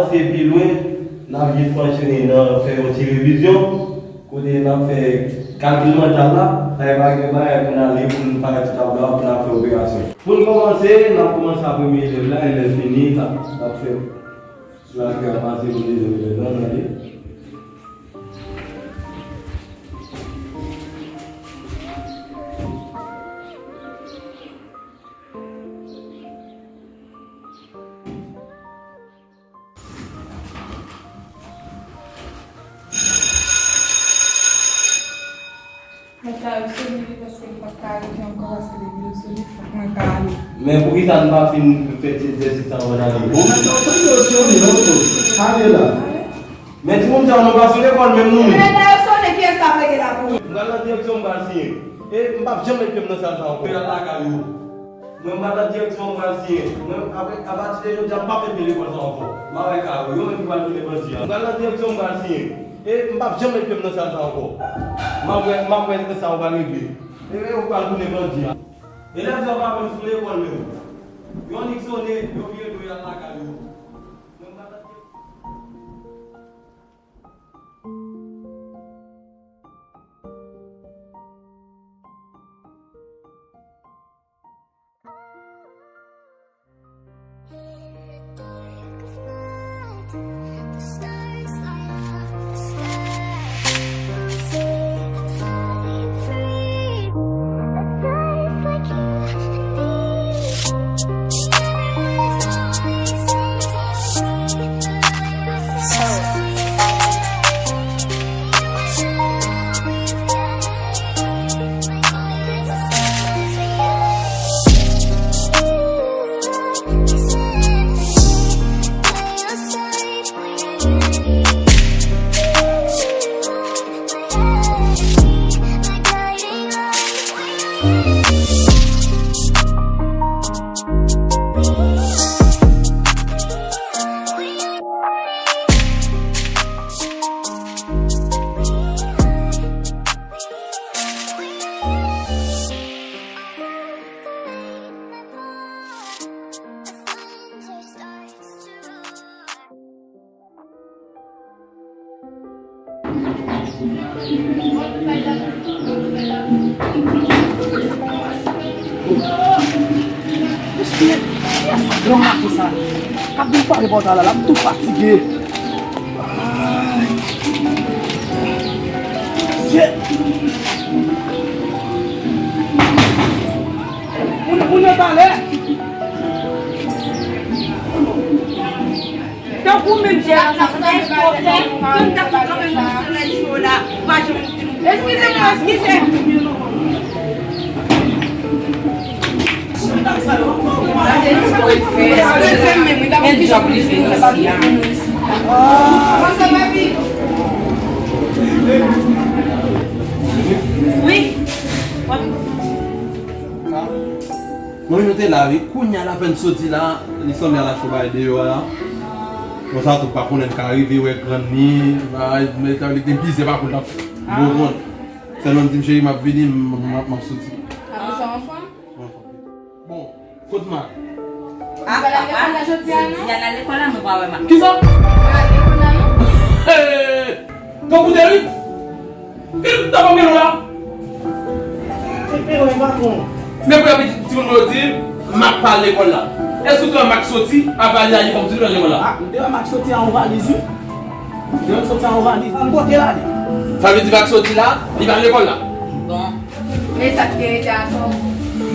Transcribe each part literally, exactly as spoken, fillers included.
Avanse pi lwen, n ap vin franchi nan fè yon ti revizyon, kote n ap fè kalkil mantal la, sa e pa gen bagay pou n ale, pou n parèt sou tablo a, pou n ap fè operasyon. Pou n kòmanse, n ap kòmanse a premye elèv la, e lè l fini, n ap, n ap fè plake a pase pou dezyèm elèv la, n ale. Mwen ta yo sone li paske m pa ka rete ankò paske depi yo sone fòk mwen ka ale. Men poukisa n pa fin fè ti egzèsis sa anvan n ale? Bon, men sa w tande yo sone non, ale la. Men timoun sa yo nou pa sou lekòl menm nou menm. Men lè yo sone, kiyès k ap rete la pou ou? M pral nan direksyon, m pral siyen. E m p ap janm met pye m nan sal sa ankò. Yo al lakay yo. Mwen m pral nan direksyon, m pral siyen. Mwen apre, apati de jodi a, m p ap met pye lekòl sa ankò. M a wè ka yo, yo menm ki pral tounen bandi a. M pral nan direksyon, m pral siyen. E m p ap janm met pye m nan sal sa ankò. M ap wè, m ap wè sa yo pral regle. E yo pral tounen bandi a. Elèv sa yo pa menm sou lekòl menm. Yo annik sone, yo vire do y al lakay yo. Mwen m pral nan direksyon. Mesye, kiyès sa gran maten sa? K ap vin pale bò ta la, l ap tou fatige. Ay. Mesye. Moun, moun nan talè. Tankou menm jè a sa, sa ta espwa fè, tann ta pou kanpe nan solèy cho la, ou pa janm fin. Eskize mwen, eskize. Sa se espwa l fè, men djòb li fè isi a. Wi. Mwen menm te la wi, kounye a l apèn soti la, li sanble al achte yon bagay deyò a la. Konsa tou pa konnen l ka rive wè grann li, bagay, men li te plizyè pa koul l ap fè. Bon, bon. Sèlman m di m cheri m ap vini, m, m, m ap soti. Apre sa w anfòm? Mwen anfòm. Bon, kot Mak? Ah, papa, jodi a n al lekòl la, nou pa wè Mak. Kisa? Hey! Tankou de wi. Ki ta pa gen la? Men pou y ap di timoun mwen yo di, Mak pa al lekòl la. Èske w te wè Mak soti avè Alina, li fè yon ti tou nan lekòl la? Ah, m te wè Mak soti a yon valiz, wi. M te wè l soti a yon valiz. An kote l ale? Sa vle di Mak soti la, li pa al lekòl la. Bon. Men sa k te rete atò.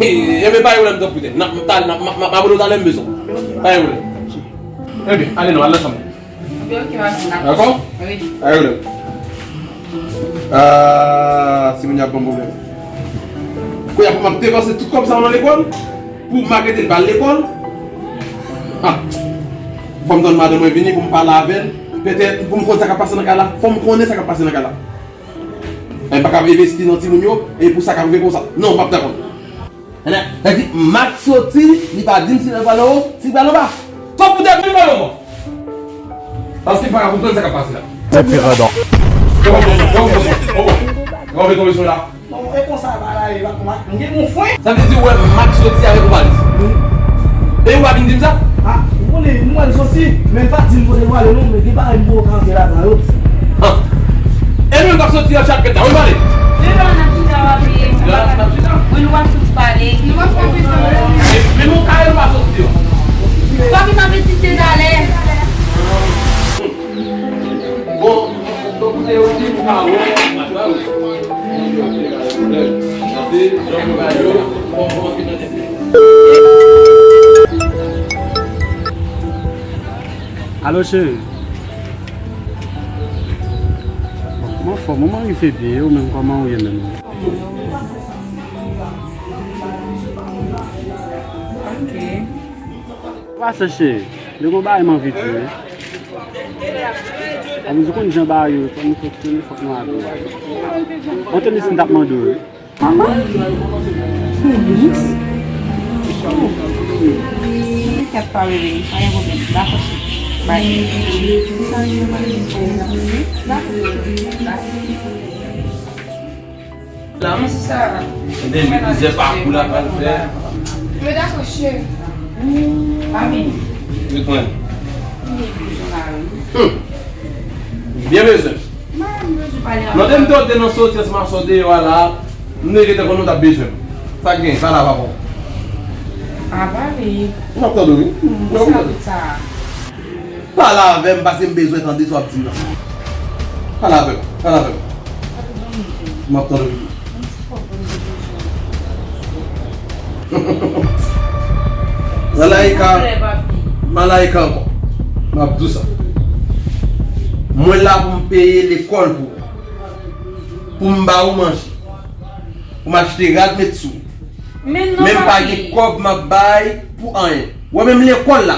Ebyen, pa gen pwoblèm, tanpri tèt. N ap, m ta, n ap, m ap, m ap rele w talè, m bezwen w. Pa gen pwoblèm. Ebyen, ale non, al nan chanm. Oke, oke, papi, n a... Dakò? Wi. Ay, oke. Ah, timoun yo ap ban m pwoblèm. Kounye a pou m ap depanse tout kòb sa yo nan lekòl, pou Mak rete l pa al lekòl. Ah. Fò m tann madanm mwen vini pou m pale avè l. Petèt, pou m konn sa k ap pase nan kay la. Fò m konnen sa k ap pase nan kay la. Mwen pa ka envesti nan timoun yo, e pou sa k ap rive konsa. Non, m p ap dakò. Sa di, Mak soti, li pa di m si l pral anwo, si l pral anba. Sa pou tèt mwen pral anba. Paske m pa ka konprann sa k ap pase la. Tèt pi radan. Sa vle di w wè Mak soti avèk yon valiz. E ou pa vin di m sa? Ah, ou konnen, nou wè l soti. Men pa di m kote l prale non, men gen bagay m poko ka fè ladan yo. Han. E nou menm k ap soti an chak kèt la, wi pale. Devan n ap chita w ap peye, nou pa ka. Wi, nou p ap soti pale. Nou p ap ka fè sa. Men nou kay nou pa soti deyò. Papi m ap etidye talè. Bon, donk se yo ki pou ka wè. Gade, jan yo ba yo, bon, bon, bon. Alo, cheri. Bon, mwen anfòm, mwen rive byen, e ou menm, kòman ou ye menm? Ok. Pase, cheri. Gen yon bagay m anvi di w, wi. Anvi di w konn jan bagay yo, fòk nou fonksyone, fòk nou abiye. Anthony, si m t ap mande w, wi. Manman? Tenis? Oh. Kèt pa, bebe. Pa gen pwoblèm. Dakò, cheri. Bye. Dakò, cheri. Bye. La, men se sa. Ebyen, plizyè pakou la pral fè. Men dakò, cheri. Mami. Wi, mwen. Mwen bezwen mari. Hmm. Byen bezwen. Mwen bezwen pale avè w. Lòt te m te nan soti ansanm ak sòt deyò a la, m te gentan konnen w t ap bezwen m. Sa k gen, pale avè m. A pale. M ap tande w, wi. Hmm, m ap tande w. Sa tout sa. Pale avè m, paske m bezwen tande sa w ap di m nan. Pale avè m, pale avè m. M ap tande w. Malayika, Malayika ankò. M ap di w sa. Mwen la pou m peye lekòl pou ou. Pou m ba ou manje. Pou m achte rad met sou ou. Men non, papi. Men m pa gen kòb m ap bay pou anyen. Ou wè menm lekòl la,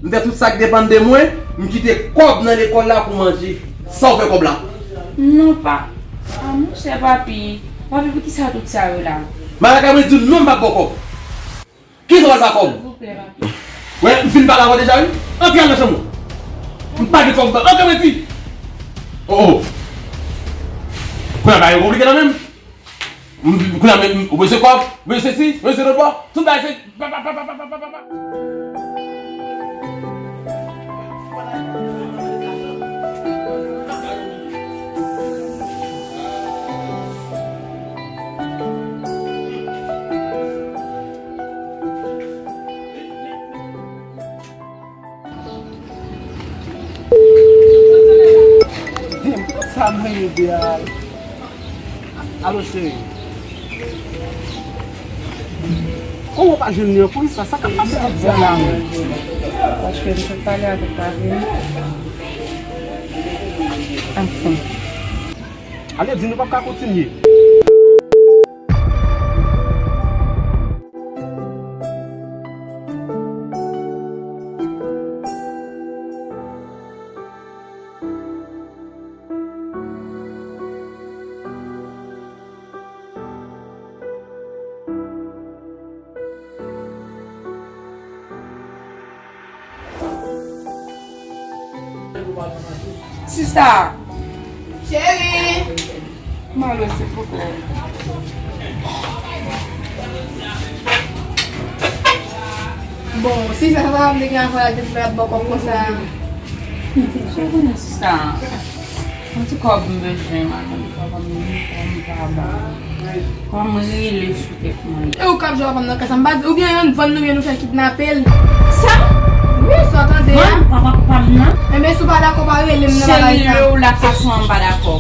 m fè tout sa k depann de mwen, m kite kòb nan lekòl la pou manje. Sa w fè kòb la? Non, pa. A, monchè, papi. Papi, poukisa tout sa yo la? Malaka, mwen di w non, m p ap ba w kòb. Kisa w al ba kòb? Silvouplè, papi. Wè, m fin pale avè w deja, wi. Antre al nan chanm ou. M pa gen kòb, antre, mwen di. Oh, oh. Kounye a, bagay yo konplike nan men m. M, kounye a, men, ou bezwen kòb, ou bezwen sesi, ou bezwen lòt bò. Tout bagay se pa, pa, pa. Damn, sa mwen ede a. Alo, cheri. Kòman w pa jwenn li ankò? Sa, sa k ap pase ak Diana menm? Paske m sot pale avèk papi m. Anfen. Ale di nou p ap ka kontinye. Sista! Cheri! Malo se poko. Bon, sista, sa pa vle gen afè la, te fè ap bò kòb konsa. Cheri, konnen sista. Yon ti kòb m bezwen, m al mande papa m, m pa ba. Kòm rele sou tèt mwen. E ou k ap jwe papa m nan kay sa, m pa di, oubyen ann vann nou, oubyen nou fè kidnape l. Sa? Wi, sa w tande a. Vann papa, papa m nan? Enben, si w pa dakò, pa rele m nan bagay sa. Cheri, lè w la fason an, m pa dakò.